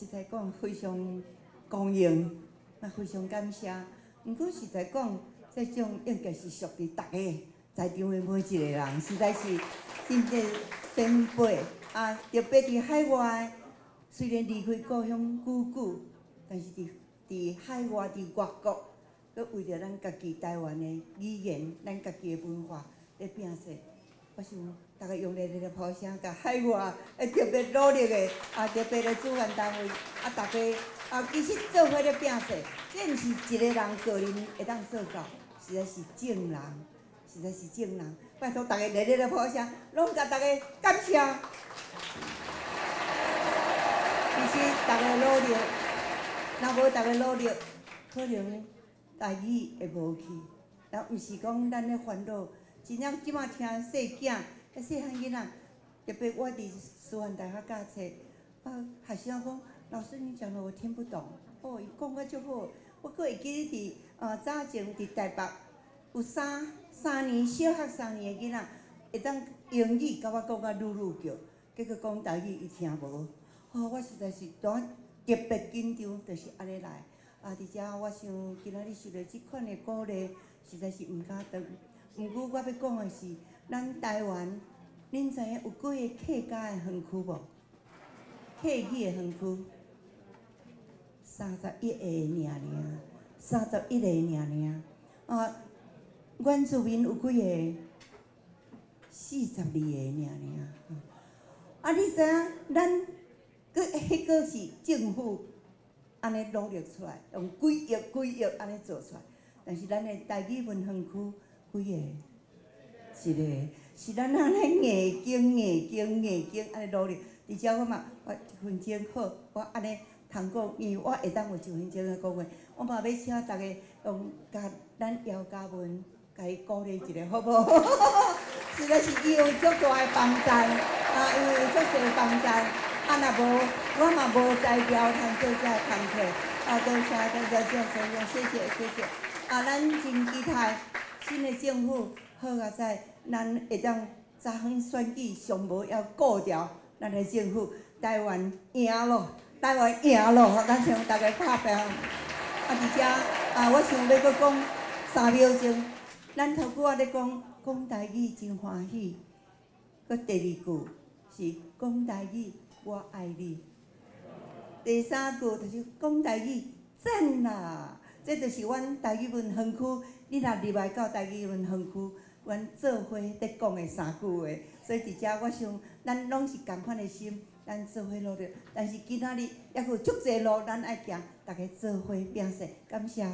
實在講非常光榮，也非常感謝。毋過實在講，這獎應該是屬於逐家在場的每一個人，實在是真正前輩啊！特別佇海外，雖然離開故鄉久久，但是佇海外佇外國，閣為著咱家己台灣的語言、咱家己的文化咧拼勢。我想逐家用熱烈的拍聲，共海外的特別努力的啊，特別的主辦單位啊，逐家啊，其實做伙咧拼勢，這毋是一個人個人會當做到，實在是眾人，實在是眾人。拜託逐家熱烈的拍聲，攏共逐家感謝。其實逐家努力，若無逐家努力，可能台語會無去。啊，毋是講咱咧煩惱，真正這馬聽細囝、彼細漢囡仔，特別我佇師範大學教冊，啊，學生講，老師你講的我聽不懂。哦，伊講甲足好，我閣會記得佇早前佇台北有三年小學三年的囡仔，會當英語共我講甲嚕嚕叫，結果講台語伊聽無。哦，我實在是當特別緊張，就是按呢來。啊，佇遮我想今仔日受著這款的鼓勵，實在是毋敢當。毋過我欲講的是，咱台灣，恁知影有幾个客家的園區無？客語的園區，31個爾爾，31個爾爾。啊，原住民有幾个？42個爾爾。啊，你知影咱？閣彼個是政府按呢努力出來，用幾億幾億按呢做出來，但是咱的台語文園區幾个？一个，是咱按呢硬經硬經硬經按呢努力。而且我嘛，我一分鐘好，我按呢通講，因為我會當有一分鐘來講話，我嘛欲請逐家用共咱姚嘉文，共伊鼓勵一下，好無？實在是伊有足大的幫贊，啊，伊有足濟幫贊。啊，若無，我嘛無才調通做這个工課。啊，多謝多謝，謝謝，謝謝謝謝。啊，咱真期待新的政府好佳哉，咱會當早昏選舉上無要顧牢咱的政府，台灣贏咯，台灣贏咯，咱想逐家拍拼。啊，佇遮啊，我想欲閣講3秒鐘，咱頭拄仔咧講講台語真歡喜，閣第二句是講台語。我愛你。第三句就是講台語讚啦，這就是阮台語文園區。你若入來到台語文園區，阮做伙咧講的三句話。所以佇遮，我想咱攏是仝款的心，咱做伙努力。但是今仔日猶閣有足濟路，咱愛行，逐家做伙拼勢，感謝。